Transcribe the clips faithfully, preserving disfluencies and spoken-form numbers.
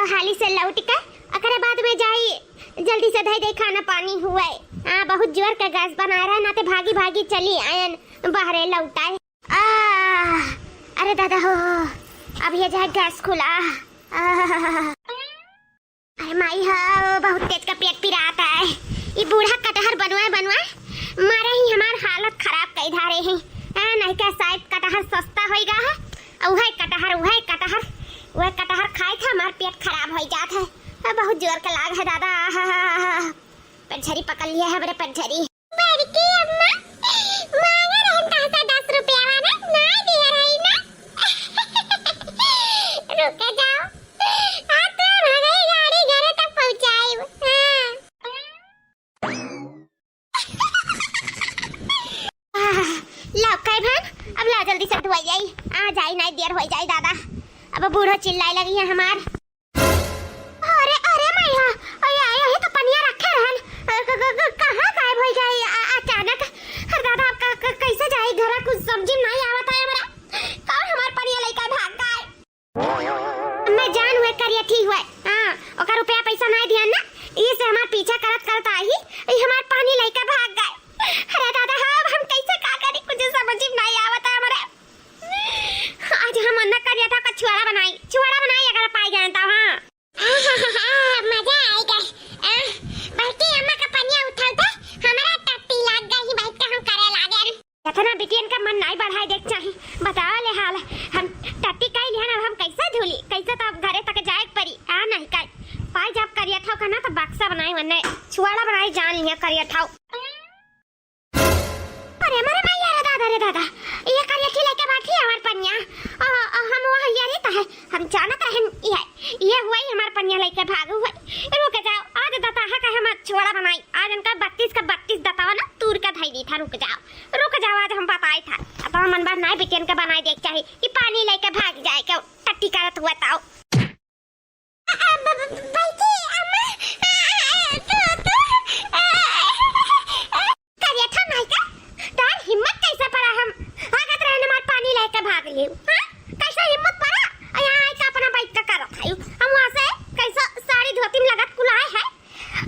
हाली से लौटि के, ओकरे बाद में जाई, जल्दी से धई दे खाना पानी हुए। हाँ, बहुत जोर के गैस बनाए रहे, नाते भागी भागी चली आयन बहरे लौटाए। आ, अरे दादा हो, अब ये जाए गैस खुला। आ, अरे माई हो, बहुत तेज का पेट पिरात है। ई बूढ़ा कटहर बनवाए बनवाए मारे ही हमार हालत खराब कई धारे ही। आ, नहीं का शायद कटहर सस्ता होई गा है। उहे कटहर, उहे कटहर, उहे कटहर खाए था, हमार पेट खराब होई जात है। आ, बहुत जोर के लाग है दादा। आ, हा, हा, हा, हा। पेट झरी पकड़ लिया है हमरे, पेट झरी। बड़की अम्मा, मांगे रहन तहसे दस रुपया वाला, नाय दिया रही ना। रुके जाओ, आज तो हम हमारी गाड़ी घरे तक पहुंचाई। हाँ। आह, लाओ, कई भान, अब ला जल्दी से धोई जाई। आ जाई, नाय देर होई जाई दादा। अब बूढ़ो चिल्लाए लगी है हमार। अरे, अरे मैया, अरे, अरे, ये तो पनिया रखे रहन। अ, क-, क-, क-, कहाँ गायब होई गई अ-, अचानक? अरे दादा, अब क-, क-, कैसे जाई घरा? कुछ समझी नहीं आवत है हमरा। कौन हमार पनिया लेके भाग गए? मैं जान हुए करियठी हुए। हाँ, ओकर रुपया पैसा नहीं दिया ना, ई से हमार पीछा करत करत आई, ई हमार पानी लेके भाग गए। अरे दादा, हाँ, अब हम कैसे का करी? कुछ समझ में नहीं आवत है हमरे। आज हम अन्ना करियठा का छुआड़ा बनाई, छुआड़ा बनाई अगर पाई जाए तो। हाँ। मजा आएगा। आ, बड़की अम्मा का पनिया उठाओ तो, हमारा टट्टी लाग गई, बैठ के हम करे लागेन। इतना बिटियन का मन नहीं बढ़ाए देख चाही, बताओ ले हाल। हम टट्टी कई लिहन, अब हम कैसे धुली, कैसे तो अब घरे तक जाए के परी। आ नहीं कई पाई जब करियठाओ का ना तो बक्सा बनाई, वन्ने छुआड़ा बनाई जान लिया करियठाओ। अरे मरे माई, अरे दादा रे दादा, ये करियठी लेके बैठी हमार पनिया। अ, अ, हम वहाँ ये रहता है, हम जानत रहन ये, ये हुआ ही हमार पनिया लेके भाग हुआ। रुक जाओ, आज दताहा का हम छुआड़ा बनाई, आज इनका बत्तीस का बत्तीस दतावा ना तूर के धई दी था। रुक जाओ, रुक जाओ, आज हम बताई था। अब हम मन बार नाई बिटियन के बनाई देख चाही कि पानी लेके भाग जाए के टट्टी करत हुआ ताओ। अ, अ, ब-, ब-, बल्कि अम्मा, अ, अ, तू, तू, अ, अ, करियठा नहीं का? तार हिम्मत कैसे पड़ा हम भागत रहन हमार पानी लेके भाग लियो, हाँ? कैसे हिम्मत पड़ा? अ, यहाँ आके अपना बैठ के करत है। हम वहाँ से कैसे साड़ी धोती में लगत कुलाए है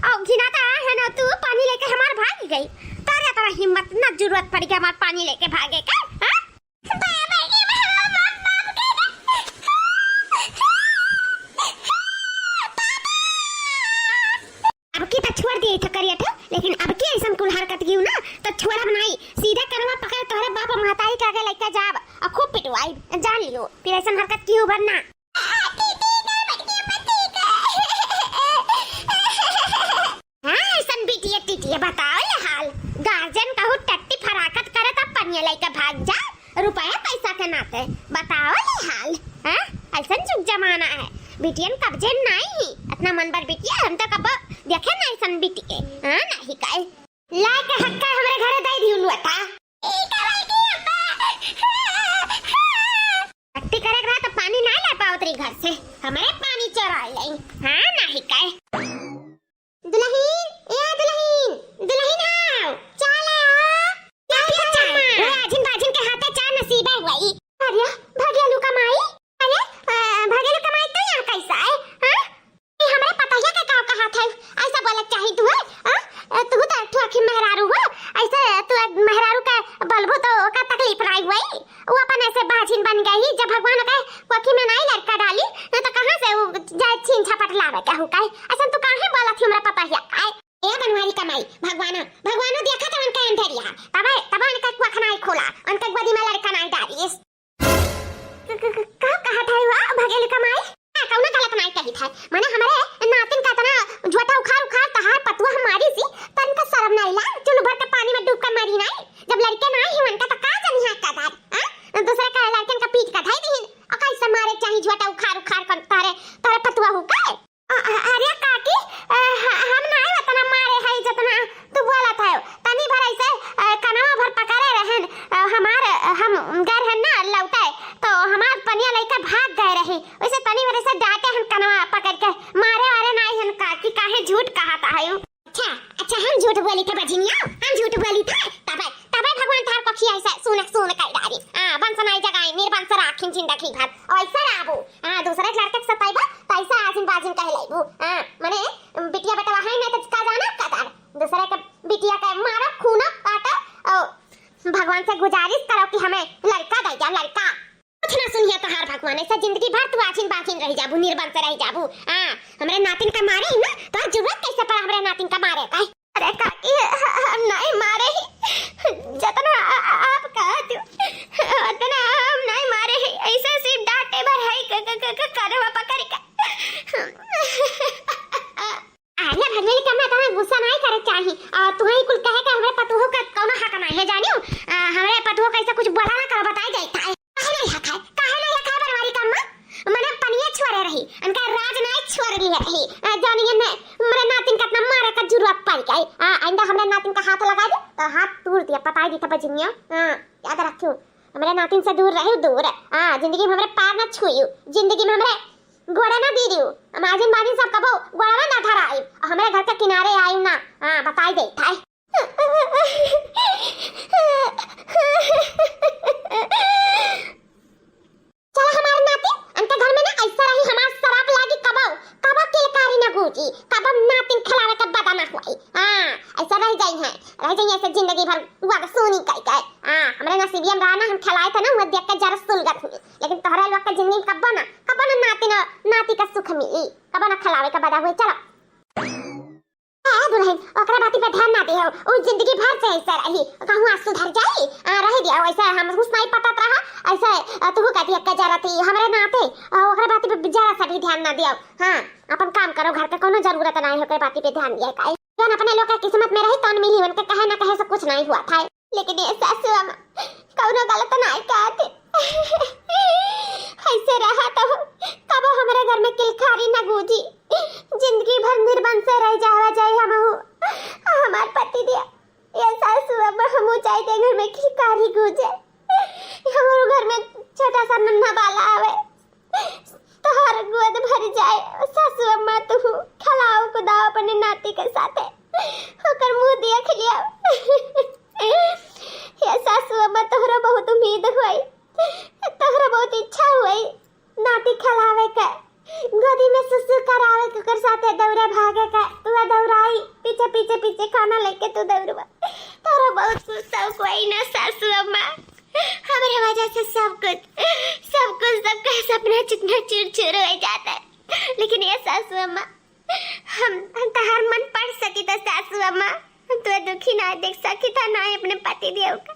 और घिनाता है ना तू पानी लेके हमार भाग गई। तार इतना हिम्मत ना जरूरत पड़ी कि हमार पानी लेके भागे का, हाँ? बाबा के बाबा, बाप, बाप के। अब की तो छोड़ दिए था करियठा, लेकिन अब की ऐसन कुल हरकत कियो ना, तो छोड़ा बनाई, सीधा कनवा पकड़ तोहरे बाप महतारी के आगे लेके जाब और खूब पिटवाई, जान लियो, फिर ऐसन हरकत कियो भर ना। हाँ, ऐसन बिटिया टिटिया बताओ ले हाल। गार्जियन कहू टट्टी फराकत करे तब पनिया लेके भाग जा, रुपया पैसा के नाते। बताओ ले हाल। हाँ, ऐसन जुग जमाना है। बिटियन कब्जे नहीं, इतना मन बर बिटिया, हम तो कब देखे नहीं ऐसन बिटिया। हाँ, नहीं काहे। लाए के हक्का हमरे घरे दे दियो लुआता। ई का भाई की अब्बा। टट्टी करे के रहा तो पानी ना ले पावत रही घर से, हमरे पानी चोरा ले। हाँ, नहीं काहे। दुलहिन, ए दुलहिन, दुलहिन आओ, चाय ले आओ। क्या पिया चाय? अम्मा। वो आजिन बाजिन के हाथे चाय नसीबे हुई। अरे, भगेलू कमाई? अरे, अ, भगेलू कमाई तो यहाँ कैसा है? हाँ? ए, हमरे पतोहिया के का कहत है? ऐसा बोलत चाही तू, हाँ? अ, तू तो एक ठो आखिर मेहरारू हो, ऐसे तू एक मेहरारू के बोलबू तो ओका तकलीफ नाई हुई। वो अपन ऐसे बाजिन बन गई, जब भगवान ओके कोखी में नाई लड़का डाली, ना तो कहाँ से वो जाए छीन झपट लावे कहू काहे? ऐसा तू काहे बोलत ही हमरे पतोहिया काहे? ए बनवारी कमाई, भगवानो, भगवानो देखा तो उनके अंधेरिया, तबे, तबे उनके कोख नाई खोला, उनके गोदी में लड़का नाई डालिस। क-, क-, क-, का कहत है वो भगेली कमाई? हाँ, कौनो गलत नाई कही था। माने हमरे नातिन का इतना झोटा उखाड़ उखाड़ तहार पतुआ हम मारी सी, तनिका शर्म नाई लाग? चुल्लू भर के पानी में डूब के मरी नाई? जब लड़के नाई ही उनका तो का जनिहा का दार, हाँ? दूसरे का लड़कन का पीट का धाई दीन। और कैसे मारे चाही झोटा उखाड़ उखाड़ कर तारे, तारे पतुआ हो का? अ-, अ-, अरे काकी, अ, ह-, हम नाई उतना मारे हई जतना तू बोलत हयो। तनी भर ऐसे, अ, कनवा भर पकड़े रहन, अ, हमार, अ, हम गए रहन ना लौटे, तो हमार पनिया लइका भाग गए रही। वैसे तनी भर ऐसे डांटे हन कनवा पकड़ के, मारे वारे नाई हन काकी, काहे झूठ कहत हयो? अच्छा, अच्छा, हम झूठ बोली थे बझिनिया, हम झूठ बोली थे, तबे, तबे भगवान तार कोखिया ऐसे सुन, सुन कर डारी। हाँ, वंश नाई जगाई, निर्वंश राखी जिंदगी भर, ऐसे रहबो। हाँ, दूसरे लड़के के सताइबा, तो ऐसे आज बाजिन कहे लइबू, हाँ, मने बिटिया बेटवा है नहीं तो का जाना का जान। दूसरे के बिटिया के मारो, खूनो काटो, और भगवान से गुजारिश करो कि हमें लड़का दे जा, लड़का। कुछ ना सुनिए तोहार भगवान, ऐसा जिंदगी भर तू आझिन बाझिन रह जाबू, निर्बल से रह जाबू। हाँ, हमरे नातिन का मारे ही ना, तो जरूरत कैसे पड़ा हमरे नातिन का मारे का? अरे काकी, हम नहीं मारे ही, जितना आ-, आ-, आप कहत हो, उतना हम नहीं मारे ही। ऐसे सिर्फ डांटे भर है, क-, क-, क-, क-, करवा पकड़ के। अरे भगवान का मैं तुम्हें गुस्सा नहीं करे चाही, और तुम्हें कुल कहे के हमरे पतोह का कौनो हक नहीं है, जानियो? आ, हमरे पतोह का ऐसा कुछ बोला ना करो, बताई जाता है। काहे नहीं हक है? काहे नहीं हक है बनवारी का अम्मा? मने पनिया छोड़े रही, उनका राज नहीं छोड़ लिए रही। आ, जानिए ने, हमरे नातिन का इतना मारे का जरूरत पड़ गई। आ, आइंदा हमरे नातिन का हाथ लगा दे, तो हाथ तोड़ दिया, बताई दी था बजिनिया। हाँ, याद रखियो, हमरे नातिन से दूर रही, दूर। हाँ, जिंदगी में हमरे पैर ना छुइयो, जिंदगी में हमरे गोड़े ना दी दियो। हम आजिन बाजिन सब कबो गोड़वा ना धराई, हमरे घर के किनारे आई ना। हाँ, बताई दे था। चला हमार नातिन, अनके घर में ना ऐसा रही, हमार शराब लागी, कबो, कबो किलकारी ना गूंजी, कबो नातिन खिलावे के बदा ना हुई। हाँ, ऐसा रह जाई है, रह जाई ऐसे जिंदगी भर वगसूनी कई कई। हाँ, हमरे नसीबिया में रहा ना, हम खिलाए थे ना, वो देख के जरा सुलगत हुई, लेकिन तोहरे लोग के जिंदगी में कबो ना, कबो ना नातिन, नाती का सुख मिली, कबो ना खिलावे के बदा हुई। चलो। ए दुल्हन, ओकरे बाती पे ध्यान ना देहो, उ जिंदगी भर से ऐसे रही। कहूँ आज सुधर जाई? आ, रह दिया वैसे, हम कुछ नहीं पटत रहा, ऐसे, आ, तू कह दिया के जरा थी, हमरे नाते, आ, ओकरे बाती पे जरा सा भी ध्यान ना दियो। हाँ, अपन काम करो, घर के कोनो जरूरत नहीं है ओकरे बाती पे ध्यान दिए का। जौन अपने लोग के किस्मत में रही, तौन मिली, उनके कहे ना कहे से कुछ नहीं हुआ था। लेकिन ये सासू अम्मा, कौनो गलत नाई कहत। ऐसे रहा तो कबो हमरे घर में किलकारी न गूंजी, जिंदगी भर निर्बन से रह जावा जाए हमहू। हमार पति दिया, ये सासू अम्मा, हमहू चाहते घर में किलकारी गूंजे। हमरो घर में छोटा सा नन्हा बाला आवे, तोहार गोद भर जाए, सासू अम्मा, तू खिलाओ कुदाओ अपने नाती के साथे, ओकर मुंह देख लिया। हे सासू अम्मा, तोहरा बहुत उम्मीद हुई, तोहरा बहुत इच्छा हुई नाती खिलावे के, गोदी में सुसु करावे के, ओकर साथे दौड़े भागे के, तू दौड़ाई, पीछे, पीछे, पीछे खाना लेके तू दौड़बा। तोहरा बहुत कुछ शौक हुई ना सासू अम्मा, हमरे वजह से सब कुछ, सब कुछ, सबका सपना चिकना चूर चूर हो जाता है। लेकिन ये सासू अम्मा, हम, हम तोहार मन पढ़ सकी था सासू अम्मा, हम तो दुखी ना देख सकी था, ना ही अपने पति देव का।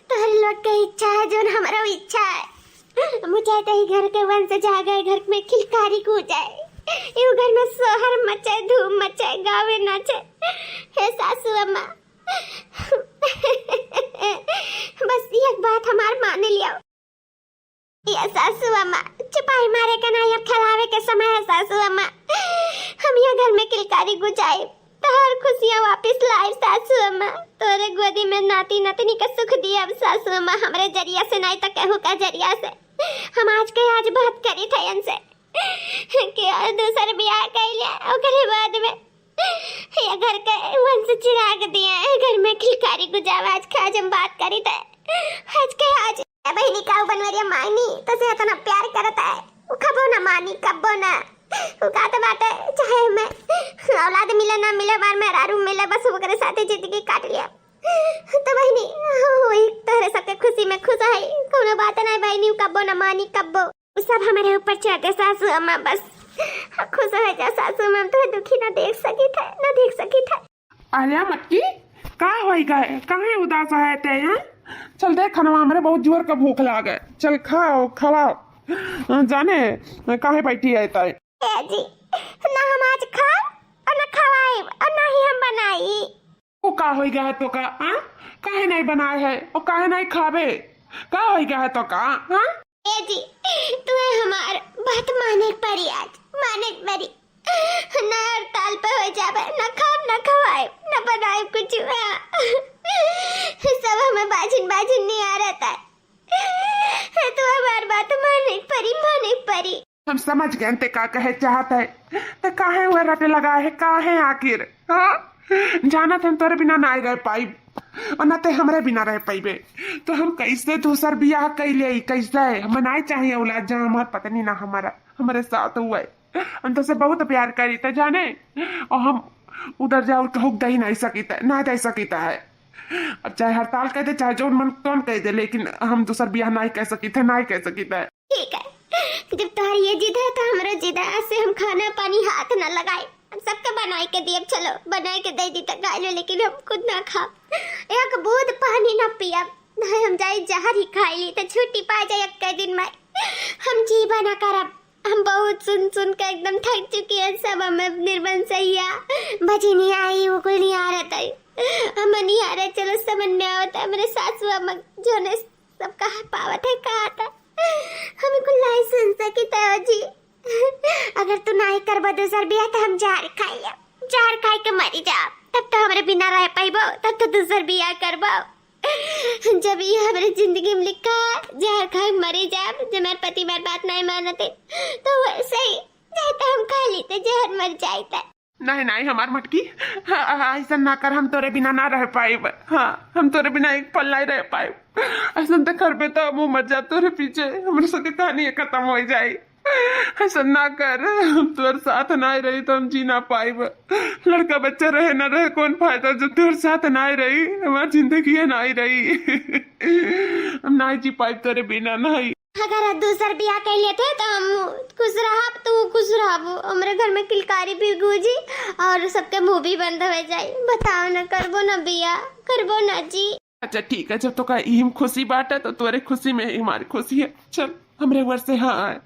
तोहरे लोग के इच्छा है, जोन हमारा इच्छा है। हम चाहते ही घर के वंश जागे, घर में खिलकारी गूंजे, यू घर में सोहर मचे, धूम मचे, गावे नाचे। हे सासू अम्मा, बस एक बात हमार मान लियो। ये सासू अम्मा, चुपाई मारे के नाई, अब खिलावे के समय है सासू अम्मा। हम ये घर में किलकारी गुजाइब, तोहर खुशियाँ वापिस लाइब सासू अम्मा। तोरे गोदी में नाती नतनी के सुख दियब सासू अम्मा, हमरे जरिया से नाई तो केहू का जरिया से। हम आज के आज बात करी थे इनसे कि और दूसर बियाह कैले, ओकरे बाद में ये घर के वंश चिराग दिए, ये घर में खिलकारी गुजावा। आज के आज हम बात करी थे, आज के आज। ए बहिनी, काऊ बनवरिया मायनी तो से इतना प्यार करत है, वो कबो ना मानी, कबो ना। वो कहते बाटे, चाहे हमें औलाद मिले ना मिले, बार मेहरारू मिले, बस ओकरे साथे जिंदगी काट लिया। तो बहिनी, वही तोहरे सबके खुशी में खुश है, कोनो बात नहीं बहिनी, कबो ना मानी, कबो। उ सब हमारे ऊपर छोड़ दे सासू अम्मा, बस खुश हो जा सासू अम्मा, हम तोहे दुखी ना देख सकी थे, ना देख सकी थे। आलिया मटकी, का होई गए? काहे उदास है ते, हैं? चल दे, खाना हमरे बहुत जोर का भूख लागे। चल खाओ, खवाओ। जाने काहे बैठी है तय? ए जी, ना हम आज खाओ और ना खवाई और ना ही हम बनाई। वो का होई गया है तो का, हाँ? काहे नहीं बनाए है और काहे नहीं खावे? का होई गया है तो का, हाँ? ए जी, तुम्हें हमार बात माने परी आज, माने परी। ना हड़ताल पे हो जावे, ना खाब, ना खवाए, ना बनाए कुछ। हाँ। सब हमें बाजिन, बाजिन नहीं आ रहता है। तो हमार बात माने परी, माने परी। हम समझ गए ते का कहे चाहत है, ते काहे हुए रटे लगा है, काहे आखिर, हाँ? जानत हम तोरे बिना ना रह पाइब और ना ते हमरे बिना रह पाइबे, तो हम कैसे दूसर बियाह कैले, कैसे? हमें ना चाहिए औलाद, जहाँ हमार पत्नी ना हमारा, हमारे साथ हुए। हम तोसे बहुत प्यार करी थे जाने, और हम उधर जाओ तो हुक दही नहीं सकी थे, ना दे सकी थे। अब चाहे हड़ताल कह दे, चाहे जौन मन तौन कह दे, लेकिन हम दूसर बियाह नहीं कह सकी थे, नहीं कह सकी थे। ठीक है, जब तोहर ये जिद है तो हमरो जिद है। आज से हम खाना पानी हाथ ना लगाए, हम सबके बनाए के दिए। चलो बनाए के दे दी तो खा लो, लेकिन हम खुद ना खाब। एक बूंद पानी ना पियब, नहीं हम जाई जहर ही खाई ली तो छुट्टी पा जाए एक दिन में। हम जीबा ना करब। हम बहुत सुन सुन के एकदम थक चुकी है सब। हमें निर्बंसैया, भजनिया आई, वो कुल निहारत है। हम निहारे, चलो समझ में आवत है, मेरे सासू अम्मा जो ने सब कहा पावत है, कहा था। हम कुल नहीं सुन सकी तो जी। अगर तू नहीं करबो दूसर बियाह तो हम जहर खाई ले, जहर खाई के मरी जाब। तब तो हमरे बिना रह पाइबो, तब तो दूसर बियाह करबो। जब ये हमरे जिंदगी में लिखा है, जहर खाए मरे जाब, जब हमारे पति हमारी बात नहीं मानते, तो वैसे ही चाहे तो हम खा लेते, जहर मर जाए तो। नहीं, नहीं, हमार मटकी, हाँ, हाँ, ऐसा ना कर, हम तोरे बिना ना रह पाइब। हाँ, हम तोरे बिना एक पल नहीं रह पाइब। ऐसा तो करबे तो हम मर जाब तोरे पीछे, हमरे सबके कहानी खत्म हो जाए। ऐसा ना कर, हम तोर साथ ना रही तो हम जी ना पाइब। लड़का बच्चा रहे ना रहे, कौन फायदा जब तोर साथ ना रही, हमार जिंदगी ना रही। हम ना जी पाइब तोरे बिना, नहीं। अगर दूसर बियाह कर लेते तो हम खुश रहब, तू खुश रहबू, हमरे घर में किलकारी भी गूंजी और सबके मुंह भी बंद हो जाए। बताओ ना, करबो ना बियाह, करबो ना जी। अच्छा ठीक है, जब तोका इही में खुशी बाटे तो तोरे खुशी में ही हमारी खुशी है। चल, हमरे घर से हाँ आए,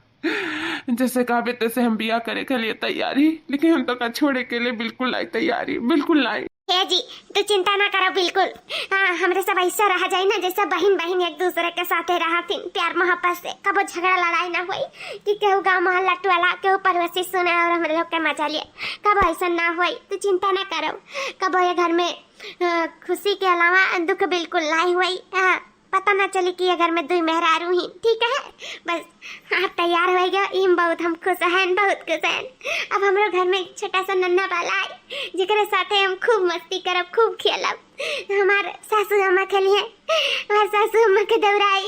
जैसे कहबे तैसे हम बियाह करे के लिए तैयार ही, लेकिन हम तोका छोड़े के लिए बिल्कुल नहीं तैयार ही, बिल्कुल नहीं। हे जी, तू चिंता ना करो बिल्कुल। हाँ, हमरे सब ऐसा रह जाए ना जैसे बहिन बहिन एक दूसरे के साथे रहथिन, प्यार मोहब्बत से, कबो झगड़ा लड़ाई ना होई कि केहू गाँव मोहल्ला टोला, केहू पड़ोसी सुने और हमरे लोग के मजा लिए, कबो ऐसा ना होई। तू चिंता ना करो, कबो ये घर में, हाँ, खुशी के अलावा दुख बिल्कुल नहीं होई। हाँ, पता ना चली कि ये घर में दुई मेहरारू ही, ठीक है? बस आप तैयार हो गया, इम बहुत हम खुश हैं, बहुत खुश हैं। अब हमरो घर में एक छोटा सा नन्हा बाला है, जेकरे साथे हम खूब मस्ती करब, खूब खेलब। हमार सासू अम्मा खेली है, हमार सासू अम्मा के दौड़ाई।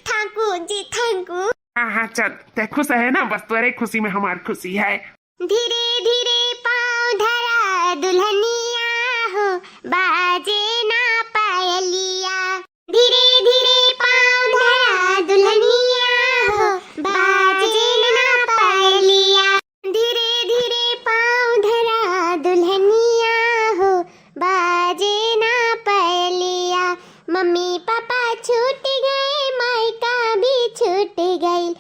Thank you जी, thank you। हाँ, हाँ, चल, ते खुश है ना, बस तोरे खुशी में हमार खुशी है। धीरे धीरे पाँव धरा दुल्हनिया हो, बाजे ना पायलिया। धीरे धीरे पाँव धरा दुल्हनिया हो, बाजे ना पायलिया। धीरे धीरे पाँव धरा दुल्हनिया हो, बाजे ना पायलिया। मम्मी पापा छूट गए, मायका भी छूट गई।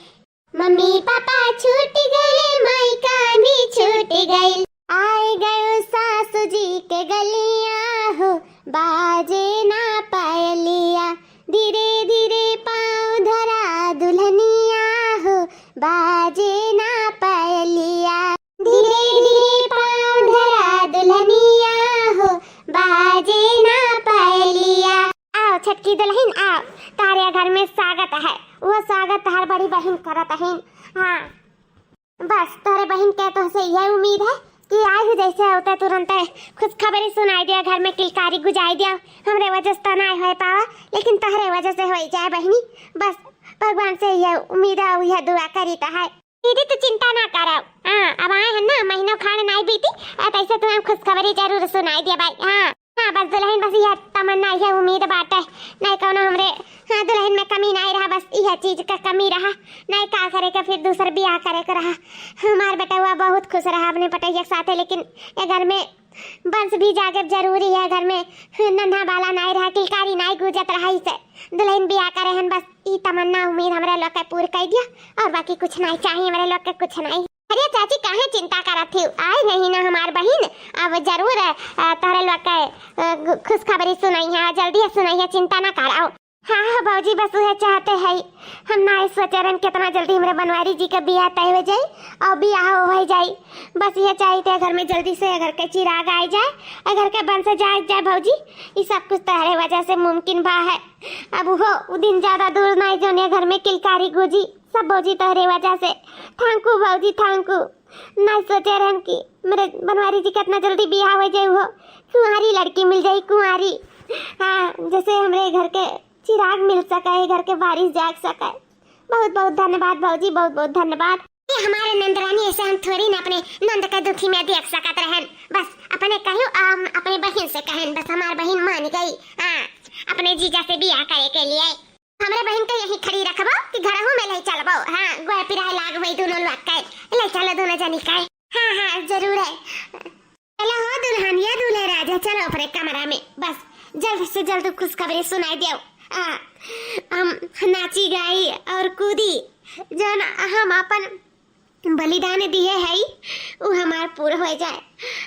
मम्मी पापा छूट गए, मायका भी छूट गई। आए गयो सासू जी के गलिया हो, बाजे ना पायलिया। धीरे धीरे पाँव धरा दुल्हनिया हो, बाजे ना पायलिया। धीरे धीरे पाँव धरा दुल्हनिया हो, बाजे ना पायलिया। आओ छोटकी दुल्हन आओ, तारे घर में स्वागत है, वो स्वागत हर बड़ी बहिन करत है। हाँ, बस तोहरे बहिन के तोहसे यह उम्मीद है कि आज जैसे होते तुरंत खुशखबरी सुनाई दिया, घर में किलकारी गुजाई दिया। हमरे वजह से तो ना हो पावा, लेकिन तोहरे वजह से हो जाए बहिनी। बस भगवान से यह उम्मीद है, यह दुआ करी तो है। दीदी तू चिंता ना करो। हाँ, अब आए हैं ना, महीनों खाड़ नाई बीती, और तैसे तुम्हें खुशखबरी जरूर सुनाई दिया भाई। हाँ, हाँ, बस दुल्हन, बस यह तमन्ना, यह उम्मीद बाटे। नहीं कौनो हमरे, हाँ, दुल्हन में कमी नहीं रहा, बस यह चीज का कमी रहा। नहीं का करे के, फिर दूसर बियाह करे के रहा। हमार बेटवा बहुत खुश रहा अपने पटैया के साथे, लेकिन ये घर में वंश भी जागे जरूरी है। घर में नन्हा बाला नहीं रहा, किलकारी नहीं गूंजत रहा, इसे दुल्हन बियाह करे हन, बस ई तमन्ना उम्मीद हमरे लोग के पूर कर दिया, और बाकी कुछ नहीं चाहिए हमरे लोग के, कुछ नहीं। अरे चाची, काहे चिंता करत थी? आए नहीं ना हमार बहिन, अब जरूर, अ, तोहरे लोग के, अ, गु-, खुशखबरी सुनाई है, जल्दी सुनाई है, चिंता ना कराओ। हाँ, हाँ भौजी, बस उहे चाहते है। हम ना सोचे रहन कितना जल्दी हमरे बनवारी जी के बियाह तय हो जाई और बियाह हो जाई। बस ये चाहिए थे घर में जल्दी से घर के चिराग आ जाए, और घर के बंस जाग जाए भौजी। ये सब कुछ तोहरे वजह से मुमकिन बा है। अब वो, वो दिन ज्यादा दूर नहीं जौन ये घर में किलकारी गूंजी, सब भौजी तोहरे वजह से। Thank you भौजी, thank you। नहीं सोचे रहन कि मेरे बनवारी जी के इतना जल्दी बियाह हो जाए, वो कुंवारी लड़की मिल जाई, कुंवारी। हाँ, जैसे हमरे घर के चिराग मिल सका है, घर के बारिश जाग सका है, बहुत बहुत धन्यवाद भौजी, बहुत बहुत धन्यवाद। ये हमारे नंद रानी, ऐसे हम थोड़ी ना अपने नंद के दुखी में देख सकत रहन। बस अपने कहियो, हम अपने बहिन से कहन, बस हमार बहिन मान गई। हाँ, अपने जीजा से बियाह करे के लिए। हमरे बहिन के यहीं खड़ी रखबो कि घरहू में ले चलबो? हाँ, गोड़ पिराए लाग होई दोनों लोग के, ले चलो दोनों जनी के। हाँ हाँ, जरूर है। चलो हो दुल्हनिया दूल्हे राजा, चलो अपने कमरा में, बस जल्द से जल्द खुशखबरी सुनाई दियो। आ, हम नाची गाई और कूदी, जौन हम अपन बलिदान दिए हई, उ हमार पूरा हो जाए,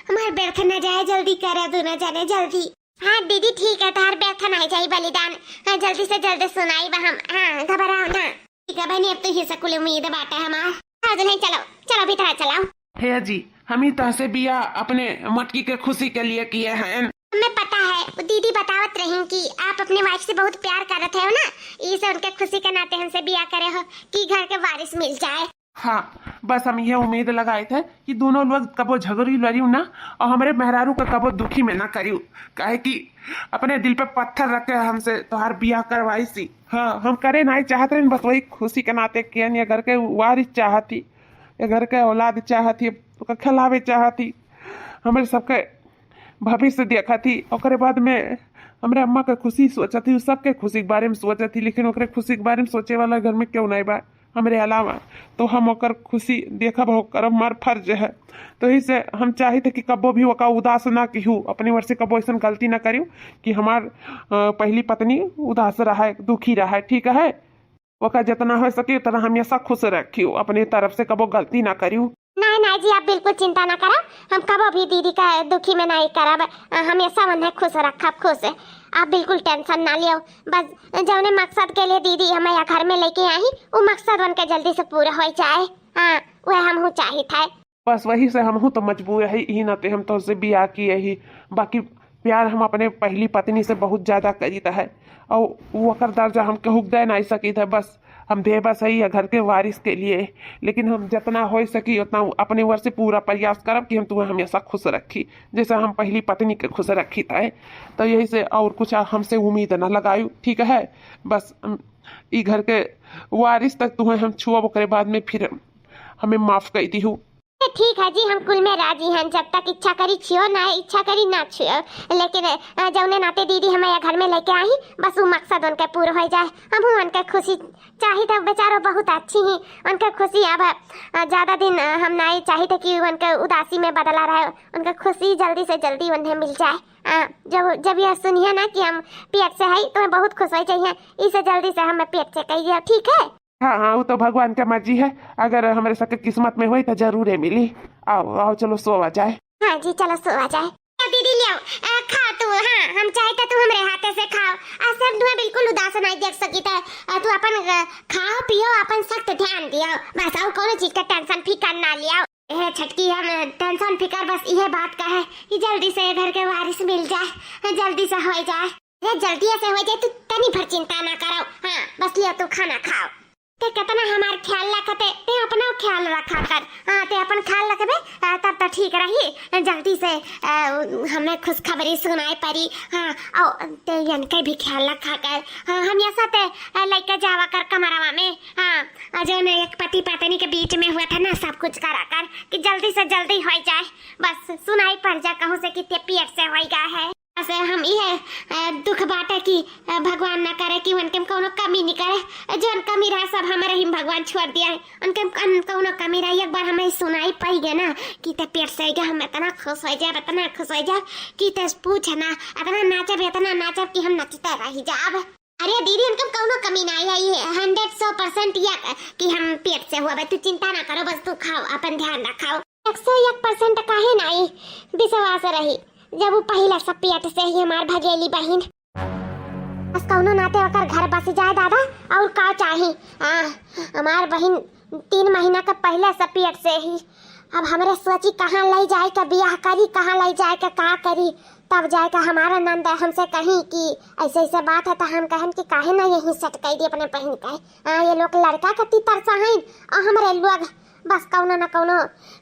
हमार व्यर्थ न जाए। जल्दी करा दोनों जने, जल्दी। हाँ दीदी ठीक है, तोहार व्यर्थ ना जाई बलिदान। हाँ, जल्दी से जल्दी सुनाई बा हम। हाँ, घबराओ ना। ठीक है बहनी, अब तो ये सकुल उम्मीद बाटे हमार। हाँ दुल्हन, चलो चलो भीतर चलो। हे जी, हम ही तहसे बिया अपने मटकी के खुशी के लिए किए हैं। हमें पता है, वो दीदी बतावत रही कि आप अपने वाइफ से बहुत प्यार करत है ना, इसे उनके खुशी के नाते हमसे बिया करे हो कि घर के वारिस मिल जाए। हाँ, बस हम यह उम्मीद लगाए थे कि दोनों लोग कबो झगड़ी लड़ियो ना और हमरे मेहरारू का कबो दुखी में ना करियो, काहे कि अपने दिल पे पत्थर रख के हमसे तोहार बियाह करवाई सी। हाँ, हम करे नाई चाहत रहे, बस वही खुशी के नाते कियन। ये घर के वारिस चाहती, ये घर के औलाद चाहती, ओकर खिलावे चाहती, हमरे सबके भविष्य देखत ही। ओकरे बाद में हमरे अम्मा के खुशी सोचत ही, सबके खुशी के बारे में सोचत ही, लेकिन ओकरे खुशी के बारे में सोचे वाला घर में क्यों नहीं बा हमरे अलावा। तो हम ओकर खुशी देखब, ओकर हमार फर्ज है। तो यही से हम चाहित है कि कबो भी ओका उदास ना किहू, अपने ओर से कबो ऐसन गलती ना करियो कि हमार, अ, पहली पत्नी उदास रहे, दुखी रहे, ठीक है? ओका जितना हो सके उतना हमेशा खुश रखियो, अपने तरफ से कबो गलती ना करियो। नहीं नहीं जी, आप बिल्कुल चिंता ना करा, हम कबो भी दीदी का दुखी में नहीं करब, अ, हमेशा उन्हें खुश रखब, खुश। आप बिल्कुल टेंशन ना लियो, बस जौने मकसद के लिए दीदी हमें यहाँ घर में लेके आई, वो मकसद उनके जल्दी से पूरा हो जाए। हाँ, वह हम हूँ चाहित है। बस वही से हमहू तो मजबूर है, यही नाते हम तोहसे बियाह किए ही। बाकी प्यार हम अपने पहली पत्नी से बहुत ज्यादा करीत है और वो ओकर दर्जा हम केहू के दे नहीं सकीत है। बस हम बेबस है या घर के वारिस के लिए, लेकिन हम जितना हो सकी उतना अपने ओर से पूरा प्रयास करब कि हम तुम्हें हमेशा खुश रखी, जैसे हम पहली पत्नी के खुश रखी थे। तो यही से और कुछ हमसे उम्मीद ना लगायू, ठीक है? बस हम, ई घर के वारिस तक तुम्हें हम छुअब, ओकरे बाद में फिर हमें माफ कर दी हूँ। ए, ठीक है जी, हम कुल में राजी हैं, जब तक इच्छा करी छियो ना, इच्छा करी ना छियो, लेकिन, अ, जौने नाते दीदी हमें यह घर में लेके आई, बस वो मकसद उनके पूरा हो जाए, हम हूँ उनके खुशी चाहित है। बेचारो बहुत अच्छी ही, उनके खुशी अब, अ, ज्यादा दिन, अ, हम नहीं चाहित है कि उनके उदासी में बदला रहे, उनके खुशी जल्दी से जल्दी उन्हें मिल जाए। अ, जब, जब यह सुनिए ना कि हम पेट से है, तो बहुत खुश हो जाइए, इसे जल्दी से हमें पेट से कहिए, ठीक है? हाँ हाँ, वो तो भगवान के मर्जी है, अगर हमरे सबके किस्मत में होई तो जरूरे मिली। आओ आओ, चलो सोवा जाए। हाँ जी, चलो सोवा जाए। ए, दीदी लियो, ए, खा तू। हाँ, हम चाहित है तू हमरे हाथे से खाओ। आज से हम तुम्हें बिल्कुल उदास नहीं देख सकीत है। ए, तू अपन, ए, खाओ पियो, अपन सख्त ध्यान दियो, बस और कोनो चीज का टेंशन फिकर ना लियो। ए छटकी, हम टेंशन फिकर बस इहे बात का है कि जल्दी से घर के वारिस मिल जाए, जल्दी से हो जाए। अरे जल्दी से हो जाए, तू तनी भर चिंता ना करो। हाँ, बस लियो तू खाना खाओ। ते कितना हमार ख्याल रखते, ते अपना ख्याल रखा कर। हाँ, ते अपन ख्याल रखबे, आ, तब तो ठीक रही। जल्दी से, आ, हमें खुशखबरी सुनाए परी। हाँ, और ते इनके भी ख्याल रखा कर। हाँ, हमेशा ते, आ, लइका जावा कर कमरवा में। हाँ, और जो ने एक पति पत्नी के बीच में हुआ था ना, सब कुछ करा कर कि जल्दी से जल्दी हो जाए। बस सुनाई पड़ जा कहूँ से कि ते पेट से होइगा है। से हम इहे, अ, दुख बाटे कि, अ, भगवान ना करे कि उनके में कौनो कमी नहीं करे। जौन कमी रहे सब हमारे ही भगवान छोड़ दिया है। उनके में कौन-, कौनो कमी रहे, एक बार हमें सुनाई पाई गए ना कि ते पेट से गया, हम इतना खुश हो जाए, इतना खुश हो जाए कि ते पूछ ना, इतना नाचब, इतना नाचब कि हम नचते रह जाब। अरे दीदी, उनके में कौनो कमी ना आई है, ये हंड्रेड, सौ परसेंट या कि हम पेट से हुआ बे। तू चिंता ना करो, बस तू खाओ, अपन ध्यान रखाओ। एक सौ एक परसेंट काहे नाई विश्वास रही, जब वो पहिला से पेट से ही हमार भगेली बहिन। बस कौनो नाते ओकर घर बस जाए दादा, और का चाही? आ, हमार बहिन तीन महीना के पहले से पेट से ही। अब हमरे सोची कहाँ ले जाए के बियाह करी, कहाँ ले जाए के का करी, तब जाए के हमारा नंद हमसे कही कि ऐसे ऐसे बात है, तो हम कहन कि काहे ना यहीं सेट कर दी अपने बहिन के। हाँ, ये लोग लड़का के तीतर सहन और हमरे लोग बस कौनो न कौनो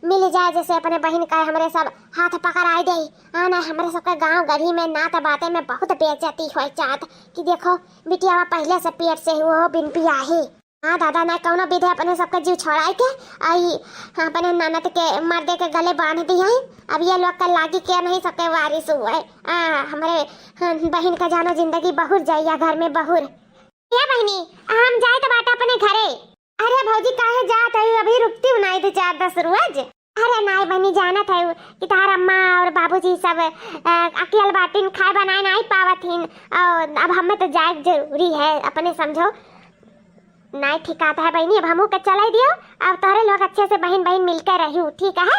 मिल जाए, जैसे अपने बहिन का हमरे सब हाथ पकड़ाई दे। हाँ ना, हमरे सबके गांव गढ़ी में नात बाते में बहुत बेइज्जती हो जात कि देखो बिटियावा पहले से पेट से ही वो बिन पियाही। हाँ दादा, ना कौनो विधे अपने सबके जीव छोड़ाई के, आई अपने ननद के मर्दे के गले बांध दिहैं। अब ये लोग के लागी के नहीं सबके वारिस हुए। आ, हमरे, हाँ, बहिन का जानो जिंदगी बहुर जाइया घर में बहुर। ए बहिनी, हम जाए तो बाटा अपने घरे। अरे भौजी, काहे जात है, अभी रुकती हूँ ना दो चार दस रोज। अरे नाई बहिनी, जानत है कि तार अम्मा और बाबूजी सब, अ, अकेल बाटिन, खाए बनाए नाई पावत हिन, और अब हमें तो जाए जरूरी है, अपने समझो। नाई ठिकात है बहिनी, अब हमहू के चलाई दियो। अब तोहरे लोग अच्छे से बहिन बहिन मिलके रहियो, ठीक है?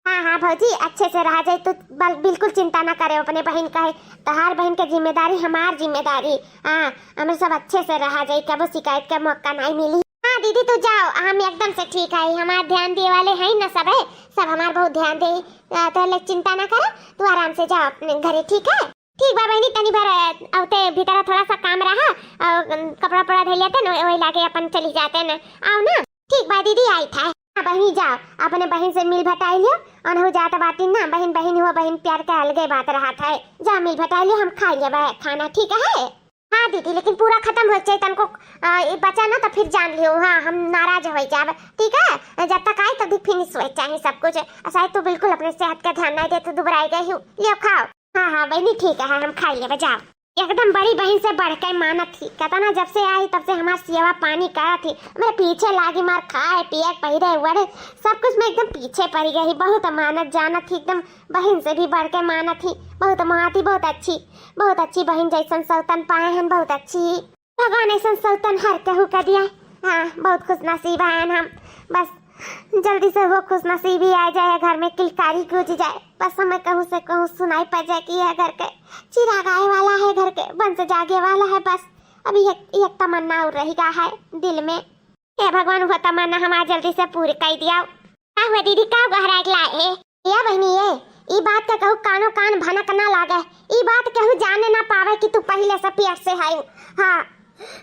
हाँ हाँ भौजी, अच्छे से रहा जाए, तू बल-, बिल्कुल चिंता ना करे अपने बहिन का है। तोहार बहिन के जिम्मेदारी हमार जिम्मेदारी। हाँ, हमें सब अच्छे से रहा जाए, कबो शिकायत का मौका नहीं मिली। हाँ दीदी, तू जाओ, हम एकदम से ठीक है, हमार ध्यान दिए वाले हैं ना सब है, सब हमार बहुत ध्यान दे। आ, तो ले चिंता ना करा, तू आराम से जाओ अपने घरे, ठीक है? ठीक बा बहिनी, तनी भर, अ, अवते भीतर थोड़ा सा काम रहा, और, अम, कपड़ा उपड़ा धइ लेते न, वही लाके अपन चली जाते न। आओ ना। ठीक बा दीदी, आई था। हाँ बहिनी, जाओ, अपने बहिन से मिल भटाई लियो। अनहु जात बाटी ना, बहिन बहिन हुआ, बहिन प्यार के अलगे बात रहा था। जा मिल भटाई लियो, हम खा लेबे खाना, ठीक है? हाँ दीदी, लेकिन पूरा खत्म हो जाए तनको, अ, ई बचा ना तो फिर जान लियो, हाँ, हम नाराज हो जाब, ठीक है? जब तक आई तब तक फिनिश हो चाहे सब कुछ। आ शायद तू बिल्कुल अपने सेहत का ध्यान नहीं देते, दुबराई गई हूँ। लियो खाओ। हाँ हाँ बहिनी, ठीक है, हम खाई लेबे, जाओ। एकदम बड़ी बहिन से बढ़ के मानत थी, कहता ना जब से आई तब से हमार सेवा पानी करत थी, मेरे पीछे लागी मार खाए पिए पहिरे वड़े सब कुछ में एकदम पीछे पड़ी गई। बहुत मानत जानत थी, एकदम बहिन से भी बढ़ के मानत थी, बहुत मानत थी, बहुत अच्छी, बहुत अच्छी बहिन जैसन सौतन पाए हैं, बहुत अच्छी। भगवान ऐसन सौतन हर केहू के दिया। हाँ, बहुत खुश नसीब हैं हम। बस जल्दी से वो खुश नसीबी आ जाए, घर में किलकारी गूंज जाए, बस हमें कहूँ से कहूँ सुनाई पड़ जाए कि यह घर के चिराग आए वाला है, घर के वंश जागे वाला है। बस अभी एक, एक तमन्ना और रह गया है दिल में। हे भगवान, वो तमन्ना हमार जल्दी से पूरी कर दिया। का हुआ दीदी, का गहराई लाए है? ए बहिनी ए, ई बात के कहू कानो कान भनक ना लागे, ई बात केहू जाने ना पावे कि तू पहिले से पेट से हऊ। हाँ,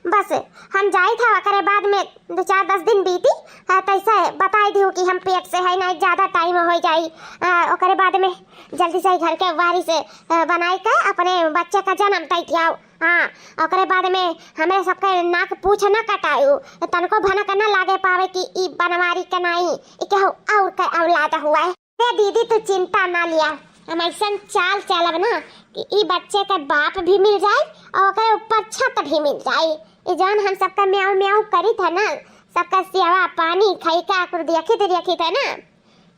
बस हम जाई था, ओकरे बाद में दो चार दस दिन बीती, हाँ, तैसे बताई दियो कि हम पेट से है, नहीं ज्यादा टाइम हो जाई। आ, ओकरे बाद में जल्दी से घर के वारिस, आ, बनाई के अपने बच्चे का जन्म तय कियाओ। हाँ, ओकरे बाद में हमरे सबके नाक पूछ ना कटायु, तनको भनक ना लागे पावे कि ई बनवारी के नाई, ई केहू और के औलाद हुआ है। अरे दीदी, तू चिंता ना लिया, हम ऐसन चाल चलब ना कि ई बच्चे के बाप भी मिल जाए और ओकरे ऊपर छत भी मिल जाए। ई जौन हम सबका म्याऊ म्याऊ करी था ना, सबका सेवा पानी खैका कुल देखी थे, देखी थे ना,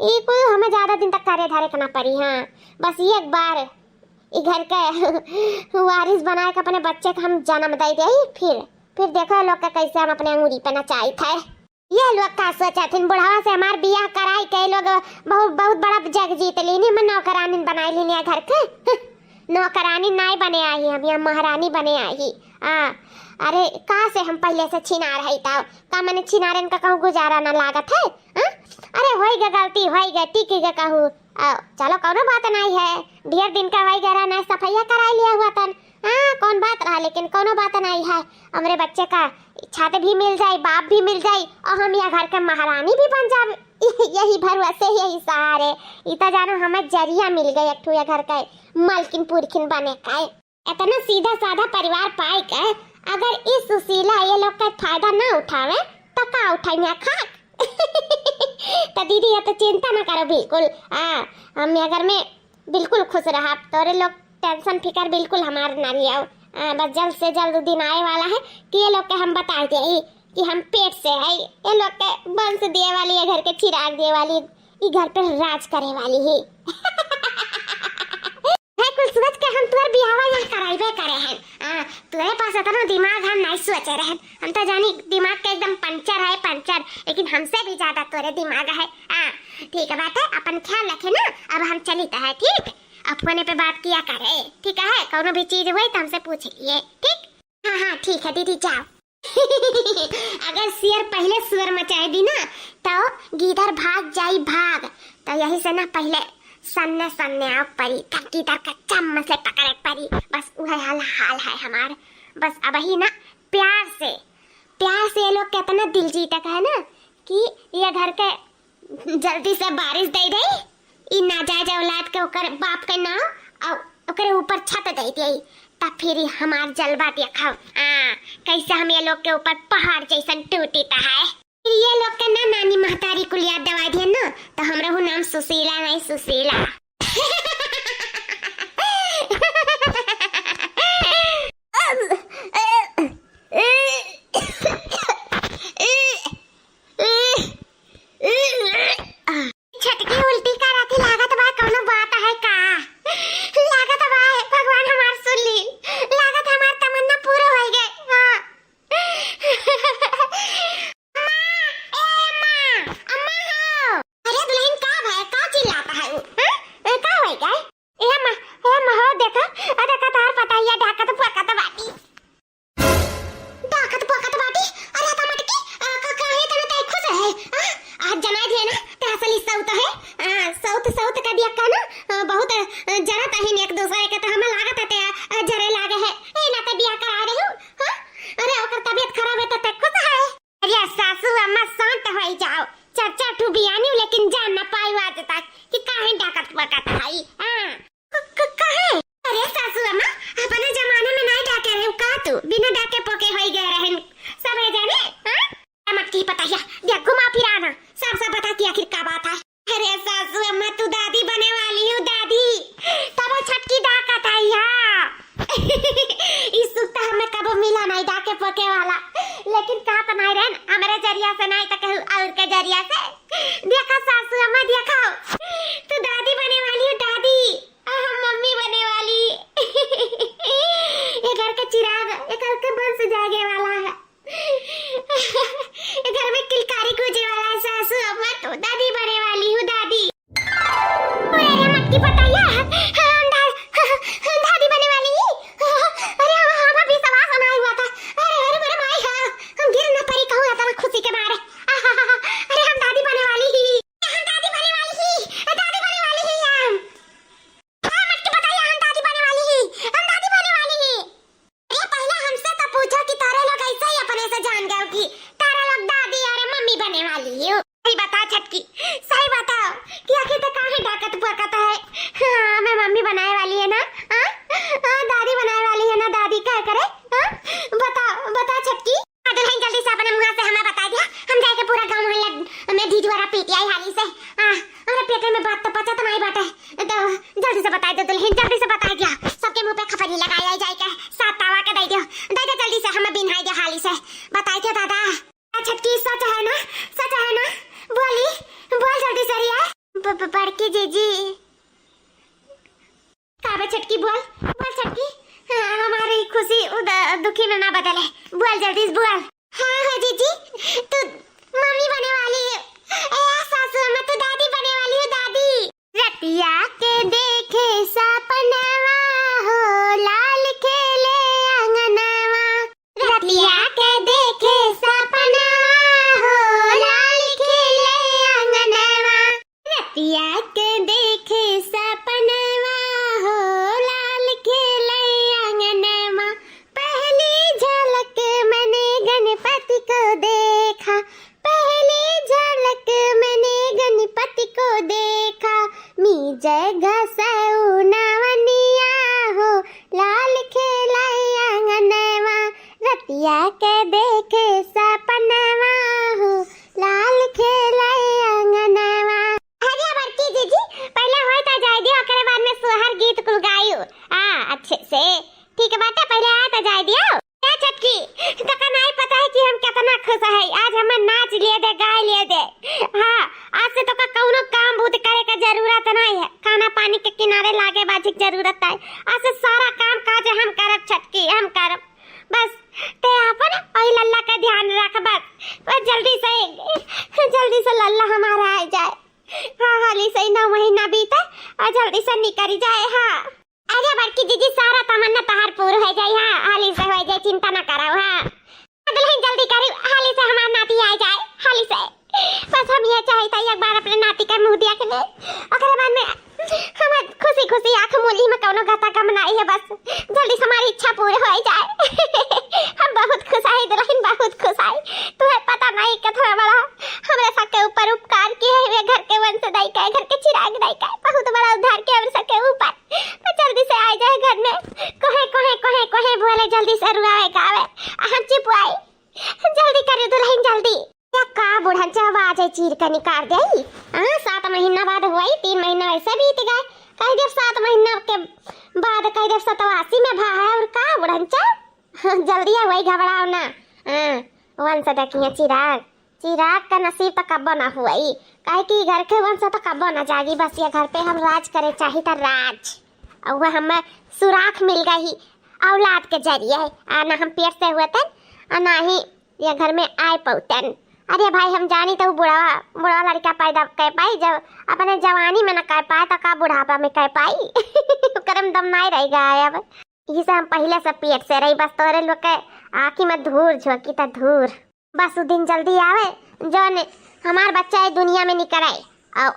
ई कुल हमें ज्यादा दिन तक करे धरे के ना पड़ी। हाँ, बस एक बार ई घर के वारिस बनाए के अपने बच्चे के हम जन्म दे दे, फिर, फिर देखो लोग के कैसे हम अपने अंगूरी पे नचाई थे। ये लोग का सोचत हिन, बुढ़ावा से हमार बियाह कराई के लोग बहुत, बहुत बड़ा जग जीत लीनी, मैं नौकरानी बनाई लीनी है घर के। नौकरानी नाई बने आई, हम यहाँ महारानी बने आई। आ, अरे का से हम पहले से छिनार है ताओ, का मने छिनारन का कहूँ गुजारा ना लागत है? हाँ? अरे होई गे गलती, होई गे, टिकी गे कहूँ। आ, चलो कौनो बात नहीं है, ढेर दिन का होई गे रहा, नहीं सफाइया कराई लिया हुआ तन। हाँ, कौन बात रहा, लेकिन कौनो बात नहीं है। हमरे बच्चे का छत भी मिल जाई, बाप भी मिल जाई और हम यह घर के महारानी भी बन जाब। यही भरोसे, यही सहारे। ई त जानो हमें जरिया मिल गए एक ठो यह घर के मलकिन पुरखिन बने का। इतना सीधा साधा परिवार पाए के अगर ई सुशीला ये लोग का फायदा ना उठावे तो का उठाई यहाँ खाक? तो दीदी ये तो चिंता ना करो बिल्कुल। हाँ, हम ये घर में बिल्कुल खुश रहा, तोरे लोग टेंशन फिकर बिल्कुल हमार ना लियाओ। आ, बस जल्द से जल्द दिन आए वाला है कि ये लोग के हम बता दे कि हम पेट से है, ये लोग के वंश दिए वाली, ये घर के चिराग दिए वाली, ई घर पे राज करे वाली है। है कुल सोच के हम तोर बियाहवा यहाँ कराइबे करे हैं। आ, तोरे पास इतना दिमाग हम नहीं सोचे रहन, हम तो जानी दिमाग के एकदम पंचर है पंचर, लेकिन हमसे भी ज्यादा तोरे दिमाग है। आ, ठीक है बात है, अपन ख्याल रखे ना, अब हम चली तो है, ठीक? अब फोने पे बात किया करे, ठीक है? कौनो भी चीज हुई तो हमसे पूछ लिए, ठीक? हाँ हाँ ठीक है दीदी, जाओ। अगर शेर पहले शोर मचाए दी ना तो गीदर भाग जाई भाग। तो यही से ना पहले सन्ने सन्ने आव परी, तब गीदर का चम्म से पकड़े परी। बस वह हाल हाल है हमार। बस अब ही ना प्यार से, प्यार से ये लोग कितना दिल जीतक है ना कि ये घर के जल्दी से बारिश दे दे, ई नाजायज औलाद के ओकर बाप के नाम और ओकरे ऊपर छत दे दे, तब फिर हमार जलवा देखव, हाँ, कैसे हम ये लोग के ऊपर पहाड़ जैसन टूटित है। फिर ये लोग के ना नानी महतारी कुल याद दवा दिए ना, तो हमरो नाम सुशीला है, सुशीला। छटकी उल्टी करत ही, लागत बा कौनो बात है का? लागत बा, हे भगवान हमार सुन ली, लागत हमार तमन्ना पूरा होइ गए। हाँ। अम्मा, ए अम्मा, अम्मा हो। अरे दुल्हन का भय, का चिल्लात है उ? हाँ? ए, का होइ गए? ए अम्मा, ए अम्मा हो, देखा, आ देखा, तोहार पतोहिया डाकत पोकत बाटी। डाकत पोकत बाटी? अरे त मटकी, आ, का, काहे तना तै खुश है? आ, आज जनाई दिए ना, ते असली सौत है। आ, सौत, सौत का दिया का ना, आ, बहुत, आ, जरत है एक दूसरे के, तो हमें लागत है ते, आ, जरे लागे है। ए, ना ते बियाह करा रहे हो, हाँ? अरे ओकर तबीयत खराब है तो ते खुश है? अरे सासू अम्मा शांत होइ जाओ, चार चार ठू बियानी लेकिन जान ना पाई आज तक कि काहे डाकत पोकत है। हाँ। क-, क-, काहे? अरे सासू अम्मा, अपने जमाने में नाई डाके रहे का तू? बिना डाके पोके होई गए रहन सब है जाने, हाँ? मटकी पतोहिया, देख घुमा फिरा ना, सब सब बता कि आखिर का बात है। अरे सासू अम्मा, तू दादी बने वाली हो, दादी। तब वो छटकी डाकत है, हाँ। ई सुख तो हमें कबो मिला नाई डाके पोके वाला, लेकिन का तो नाई रहन, हमरे जरिया से नाई तो कहू और के जरिया से। देखा सासू अम्मा, देखा, तू दादी बने वाली हो, दादी। आ, हम मम्मी बने वाली। ये घर का चिराग, ये घर का वंश जागे वाला है। ये घर में किलकारी गूंजे वाला है। सासू अम्मा, तो दादी बने वाली हूँ, दादी। अरे मटकी पतोहिया, हम दा-, हम दादी बने वाली ही। अरे हम, हम अभी सवा सुनाई हुआ था। अरे, अरे मेरे माई, हाँ, हम गिर न पड़ी कहूँ इतना खुशी के मारे। अरे हम दादी बने वाली ही, हम दादी बने वाली ही, दादी बने वाली ही हम। हाँ, मटकी पतोहिया, हम दादी बने वाली ही, हम दादी बने वाली ही। अरे, पहले हमसे तो पूछो कि तारे लोग ऐसे ही अपने से जान गए कि तारे लोग दादी और मम्मी बने वाली हो। सही बता छटकी, सही बताओ कि आखिर तो काहे डाकत पोकत है? हाँ, मैं मम्मी बनाए वाली है ना? हाँ? हाँ, दादी बनाए वाली है ना, दादी क्या करे? हाँ? बताओ, बताओ छटकी। हाँ, दुल्हन जल्दी से अपने मुँह से हमें बता दिया, हम जाके पूरा गाँव मोहल्ला में ढिढोरा पीट आई हाली से। हाँ, हमरा पेटे में बात तो पचत नहीं बाटे, तो जल्दी से बताई दो दुल्हन, जल्दी से बताई दिया। सबके मुँह पे खपरी लगाई आई जाए के, सात तावा के दे दियो, दे दो जल्दी से, हमें बिन्हाई दिया हाली से, बताई दिया दादा। आ, छटकी, सच है ना? सच है ना? बोली, बोल जल्दी से रिया। ब-, ब-, बड़की जीजी। का बे छटकी, बोल, बोल छटकी। हाँ, हमारी खुशी उद-, दुखी में ना बदले, बोल जल्दी से बोल। हाँ, हाँ जीजी, तू मम्मी बने वाली है। ए, सासू अम्मा, तू दादी बने वाली है, दादी। रतिया के देखे सपनवा हो, लाल खेले अंगनवा। रतिया के देखे सपनवा हो, लाल खेले अंगनवा। रतिया के देखे सपनवा हो, लाल खेले अंगनवा। पहली झलक मैंने गणपति को देखा, पहली झलक मैंने गणपति को देखा, मीजे घसऊ नवनिया हो, लाल खेले अंगनवा। रतिया के देखे सपनवा हो, लाल खेले अंगनवा। अरे बड़की जीजी, पहले होई त जाए दियो, ओकरे बाद में सोहर गीत कुल गायू। आ, अच्छे से, ठीक बाटे, पहले आ त जाए दियो। ए छटकी, तोका नाई पता है कि हम कितना खुश है। आज हमें नाच लिए दे, गाए लिए दे। हाँ, आज से तोका कौनो काम बूत करे के जरूरत नहीं है, खाना पानी के किनारे लागे बाजी के जरूरत है। आज से सारा काम काज हम करब छटकी, हम करब। बस ते आपन ओही लल्ला का ध्यान रख बस। बस जल्दी से, जल्दी से लल्ला हमारा आ जाए। हाँ, हाली से ही नौ महीना बीते और जल्दी से निकल जाए। हाँ। अरे बड़की जीजी, सारा तमन्ना तहार पूर हो जाए। हाँ, हाली से हो जाए, चिंता ना करो। हाँ दुल्हन, जल्दी करी, हाली से हमार नाती आ जाए, हाली से। बस हम ये चाहित है एक बार अपने नाती के मुँह देख ले, ओकरे बाद में हम खुशी खुशी आँख मूली में कौनो गता गम नाई है। बस जल्दी से हमारी इच्छा पूरी हो जाए। हम बहुत खुश आई दुल्हन, बहुत खुश आई। तुम्हें पता नहीं कितना बड़ा हमरे सबके ऊपर उपकार किए है, वे घर के वंश दाई का, घर के चिराग दाई का, बहुत बड़ा उद्धार किया हमरे सबके ऊपर। तो जल्दी से आ जाए घर में, कोहे कोहे कोहे ई तीन महीना ऐसे बीत गए, कह देब सात महीना के बाद कह देब सतवासी में भा है, और का बुढ़न चा? जल्दी है, वही घबराओ ना। हाँ, वंश देखिए चिराग, चिराग का नसीब तो कब्बो ना हुई, काहे कि घर के वंश तो कब्बो ना जागी। बस ये घर पे हम राज करे चाही त राज, और वह हमें सुराख मिल गई औलाद के जरिए, आ ना हम पेट से हुए तन, आ ना ही ये घर में आए पौतन। अरे भाई, हम जानी तो बुढ़वा, बुढ़वा लड़का पैदा कर पाई, जब अपने जवानी में न कर पाए तो का बुढ़ापा में कर पाई? ओकरे में दम नहीं रह गया है अब। यही से हम पहले से पेट से रही, बस तोरे लोग के आँखी में धूर झोंकी त धूर। बस उ दिन जल्दी आवे, जौन हमार बच्चा ये दुनिया में निकले, और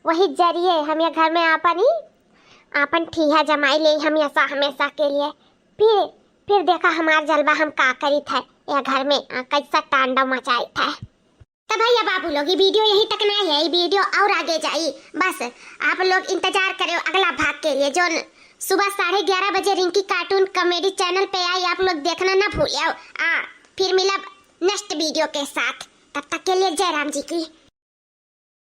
वही जरिए हम ये घर में आपन ही, आपन ठीहा जमाई ले हमेशा, हमेशा के लिए। फिर, फिर देखा हमार जलवा हम का करी थे ये घर में, आ, कैसा तांडव मचाई थे। तो भैया बाबू लोग, ये वीडियो यहीं तक नहीं है, ये वीडियो और आगे जाई। बस आप लोग इंतजार करो अगला भाग के लिए, जो न-, सुबह साढ़े ग्यारह बजे रिंकी कार्टून कॉमेडी चैनल पे आई, आप लोग देखना ना भूलियो। आ, फिर मिलब नेक्स्ट वीडियो के साथ, तब तक के लिए जय राम जी की।